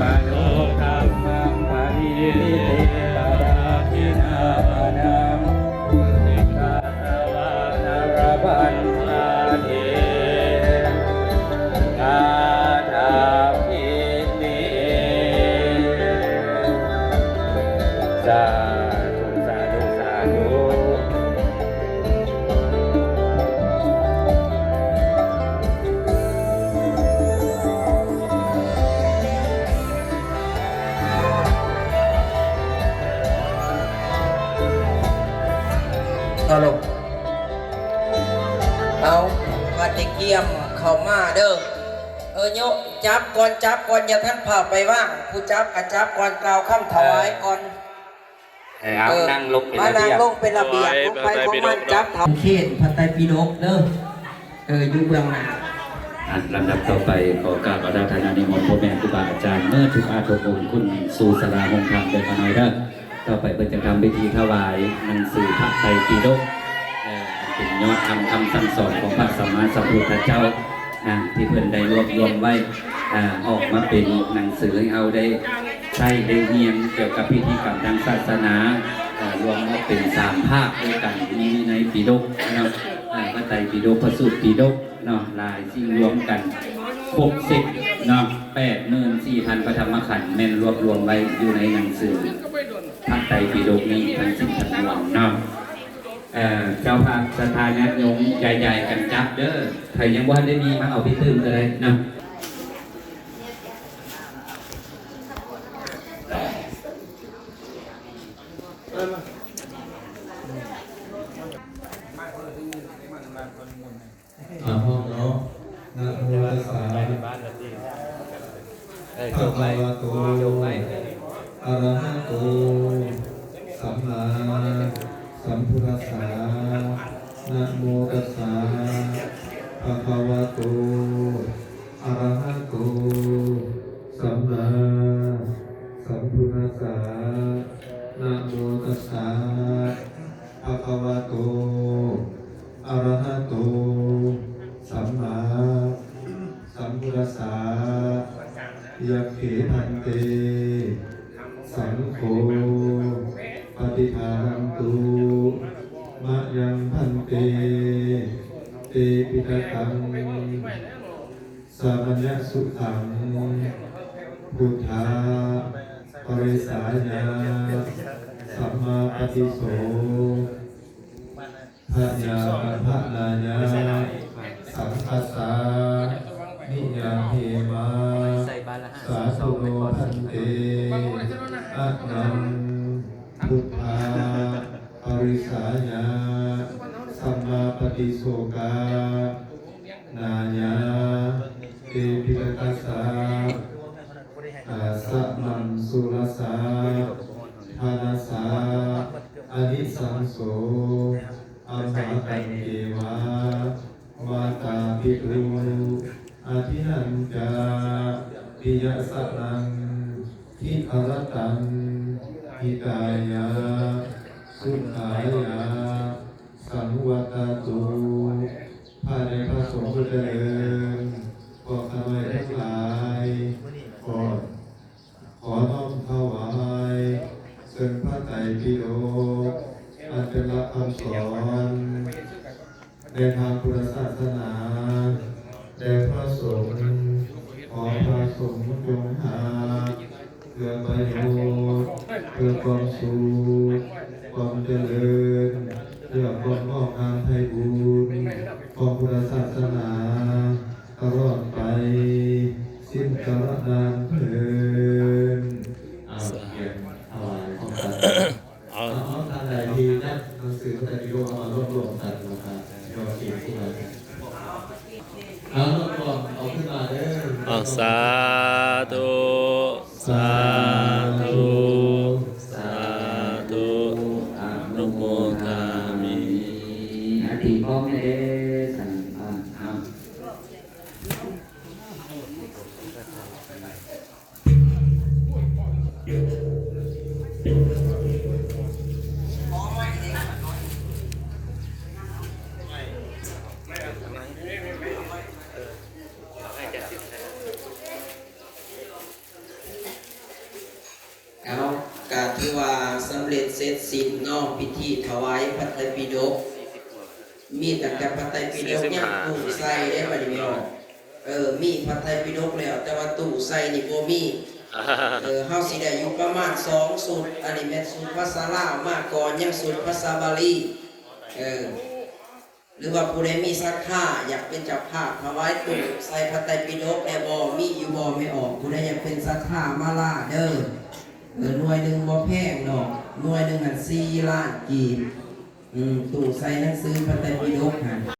ມະໂນກັມມັງ ປະນິທິເຕ ປະດາທິນາມະນາມະ ສິກຂາ ສະວາ ນະລະພັນຕາເທ ກາຖາພິເນ ສາທຸ ສາທຸ ສາທຸ. ເອົາ ເອົາ ວ່າແຕ່ກຽມເຂົ້າມາເດີ. ເອີ ໂຍ ຈັບກ່ອນ ຈັບກ່ອນ ຢ່າທັນພາໄປວາງ. ຜູ້ຈັບກໍຈັບກ່ອນ ກ່າວຄຳຖວາຍກ່ອນ. ເອີ ເອົາ ເອີ ນັ່ງລົງເປັນລະບຽບ ນັ່ງລົງເປັນລະບຽບ ຂອງໃຜຂອງມັນ ຈັບເອົາ ເຂດພະໄຕປິດົກເດີ. ເອີ ຢູ່ເບື້ອງໜ້າ. ອັນລຳດັບຕໍ່ໄປ ຂໍກາບອາລາທະນານິມົນພໍ່ແມ່ຄູບາອາຈານເໝິດທຸກອາທຸກອົງ ຂຶ້ນສູ່ສາລາໂຮງທຳເດີຂ້ານ້ອຍເດີ. ຕໍ່ໄປເພິ່ນຈະທຳພິທີຖວາຍໜັງສືພະໄຕປິດົກ ເອີ ອັນເປັນຍອດທຳຄຳສັ່ງສອນຂອງພະສຳມາສຳພຸດທະເຈົ້ານະ ທີ່ເພິ່ນໄດ້ລວບລວມໄວ້ ອາ ອອກມາເປັນໜັງສືໃຫ້ເຮົາໄດ້ໃຊ້ໄດ້ຮຽນກ່ຽວກັບພິທີກຳທາງສາສະໜາ ອາ ລວມອອກເປັນສາມພາກດ້ວຍກັນ ມີວິໄນປິດົກເນາະ ອາ ພະໄຕປິດົກ ພະສູດປິດົກ ເນາະ ຫຼາຍສິ່ງລວມກັນຄົບເຊັດເນາະ ແປດໝື່ນສີ່ພັນພະທຳມະຂັນ ແມ່ນລວບລວມໄວ້ຢູ່ໃນໜັງສືພະໄຕປິດົກນີ້ທັງສິ້ນທັງມວນເນາະ. ເອີ ເຈົ້າພາບ ສັດທາຍາດໂຍມ ຢາຍໆກັນຈັບເດີ ໃຜຍັງບໍ່ທັນໄດ້ມີ ມາເອົາໄປຕື່ມກໍໄດ້ເນາະ. ອ່າ ພ້ອມເນາະ ນະໂມຕັດສະ ເອີ ໂຍກໄປ ພະຄະວະໂຕ ໂຍກໄປ ອະລະຫະໂຕ ສຳມາສຳພຸດທັດສະ ນະໂມຕັດສະ ພະຄະວະໂຕ ອະລະຫະໂຕ ສຳມາສຳພຸດທັດສະ ນະໂມຕັດສະ ພະຄະວະໂຕ ອະລະຫະໂຕ ສຳມາສຳພຸດທັດສະ ຍັກເຂ ພັນເຕ ສັງໂຄ ປະຕິກາລັນຕຸ ມະຍັງ ພັນເຕ ເຕປິຕະກັງ ສະມະຍະສຸຕັງ ພຸດທະ ປະເວສາຍະ ສຳມາປະຕິໂສ ພະຍາກັມພະນາຍະ ສັງຄັດສາ ນິຍັງ ເຂມາ ສາທຸໂນ ພັນເຕ ອະນຳ ພຸດທາ ປະເວສາຍະ ສຳມາປະຕິໂສກາ ນາຍະ ເຕປິຕະກັດສາ ອາສະມັງ ສຸລະສາ ທານະສາ ອານິສັງໂສ ອຳມະຕັງ ເອວາ ມາຕາປິຕຸ ອະທິຫັນຈາ ປິຍະສະນັງ ທິອະລະຕັງ ຫິຕາຍະ ສຸຂາຍະ ສັງວັດຕະຕຸ ພາຍໃນພະສົງຜູ້ຈະເລີນ ພວກຂ້ານ້ອຍທັງຫຼາຍ ຂໍ ຂໍນ້ອມຖວາຍ ເຊິ່ງພະໄຕປິດົກ ອັນເປັນຫຼັກຄຳສອນ ໃນທາງພຸດທະສາສະໜາ ແດ່ພະສົງ ຂໍພະສົງຈົ່ງຮັບ ເພື່ອປະໂຫຍດ ເພື່ອຄວາມສຸກ ຄວາມຈະເລີນ ເພື່ອຄວາມງອກງາມໄພບູນຂອງພຸດທະສາສະໜາ ຕະຫຼອດໄປ ສິ້ນກາລະນານເທີ້ນ. ເອົາ ກຽມຖວາຍຂອງທ່ານ. ເອົາ ເອົາ ທ່ານໃດທີ່ຍັງໜັງສືພະໄຕປິດົກເອົາມາລວບລວມກັນ ແລ້ວກໍເອົາມາຂຽນຂຶ້ນມາ ເອົາ ລວບລວມເອົາຂຶ້ນມາເດີ. ເອົາ ສາທຸ ສາທຸ ສາທຸ ອະນຸໂມທາມິ ອະຕິພ້ອມແດ່ຊັ້ນ ເອົາ. ວ່າສຳເລັດເສັດສິ້ນເນາະ ພິທີຖວາຍພະໄຕປິດົກ ມີຕັ້ງແຕ່ພະໄຕປິດົກຍັງຕູ້ໃສ່ເດ້ ບັດນີ້ເນາະ. ເອີ ມີພະໄຕປິດົກແລ້ວ ແຕ່ວ່າຕູ້ໃສ່ນີ້ບໍ່ມີ. ເອີ ເຮົາຊິໄດ້ຢູ່ປະມານສອງຊຸດ ອັນນີ້ແມ່ນຊຸດພາສາລາວ ມາກ່ອນຍັງຊຸດພາສາບາລີ. ເອີ ຫຼືວ່າຜູ້ໃດມີສັດທາຢາກເປັນເຈົ້າພາບຖວາຍຕູ້ໃສ່ພະໄຕປິດົກແດ່ບໍ່? ມີຢູ່ບໍ່ແມ່ອອກ? ຜູ້ໃດຢາກເປັນສັດທາມາລາເດີ. ເອີ ໜ່ວຍໜຶ່ງບໍ່ແພງດອກ ໜ່ວຍໜຶ່ງຫັ້ນສີ່ລ້ານກີບ. ອືມ ຕູ້ໃສ່ໜັງສືພະໄຕປິດົກຫັ້ນ.